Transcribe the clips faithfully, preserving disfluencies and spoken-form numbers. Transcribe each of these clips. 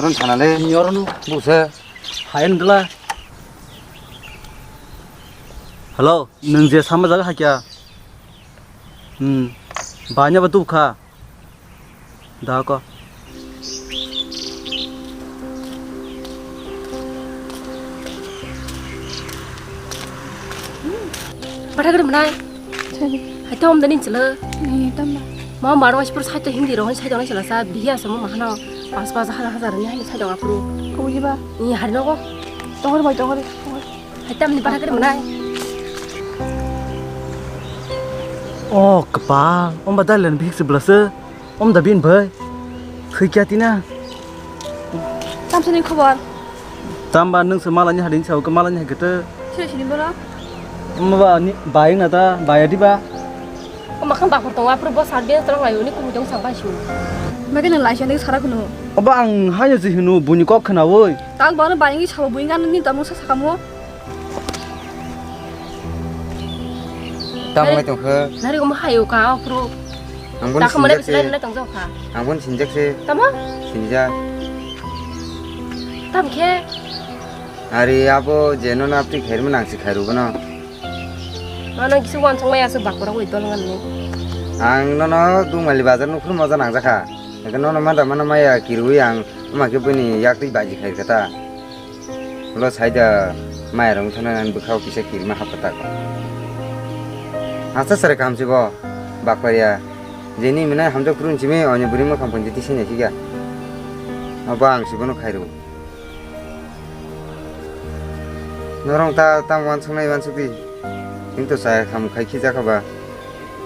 Nung thana le. Ni oro no. Buse. Hayan dala. Hello, nung je sama jaga hakya. Hmm. Banya ba tu kha. Da ko. Bathagri mwnai. Sani. Hai tom dani chwla. Ni tamba. Ma maro wasi pur saito Hindi ro, saito nai chwla sa, bihi asa mo mahano, pas pas hajar hajar ni hai saito apuru. Kau hiba. Ni hari no ko. Tongor bai tongor. Hai tam ni bathagri mwnai. Oh, kepal. Om badal len bihik se belasa. Om da bin bai. Thwi kya tina. Tamsa ni khobor. Tamba nung se malani hading sa, malani hai kete. Sini sini bono. Om ba ni bayang na ta, baya di ba. Om akhang bakor tong, apro bo sar bin tong ayo ni kum jong sang bai su. Magi nang lai sini sara kuno. Oba ang hayo je hinu buni kok khna woi. Tang bono bayang i sabo buni gan ni tamung sa sakamo. Tamo ngai tongkha. Nari omo hayo ka apro. Ang bon sinjak se. Nari tong jok kha. Ang bon sinjak se. Tamo? Sinjak. Tam khe? Ari abo jeno na apti khairma nang si khairu bono. Mano kisu wansong maya se bakora woi dol ngan ni. Ang nono Dungmali bazar nukhru moja nang jakha. Eke nono mada mana maya kirui ang ama khe bini yakti baji khair kata. Ulo saida maya rong thana nan bwkhao kisa kirima hapta. Asa sare kamsi bo bakparia. Jeni mwnai hamjak phuru simi oni buri mokhang pon jiti sini siga. Abo ang si bono khairu. Norong ta tam wansuknai wansukdi. Hinto sa kham khai khijakha ba.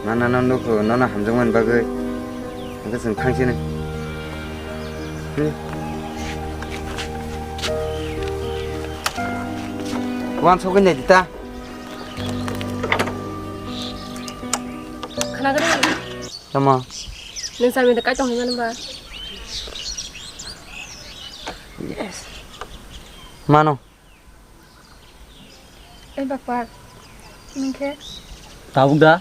Nana no nukho, nono hamjakmani bagwi. Hingke chwng thangsini. Hmm. Wansugwi naidi ta. Khna gari. Tamo. Nung sami da kai tong hinmani ba. Yes. Mano. Ei bakpar, nung khe? Tabuk da?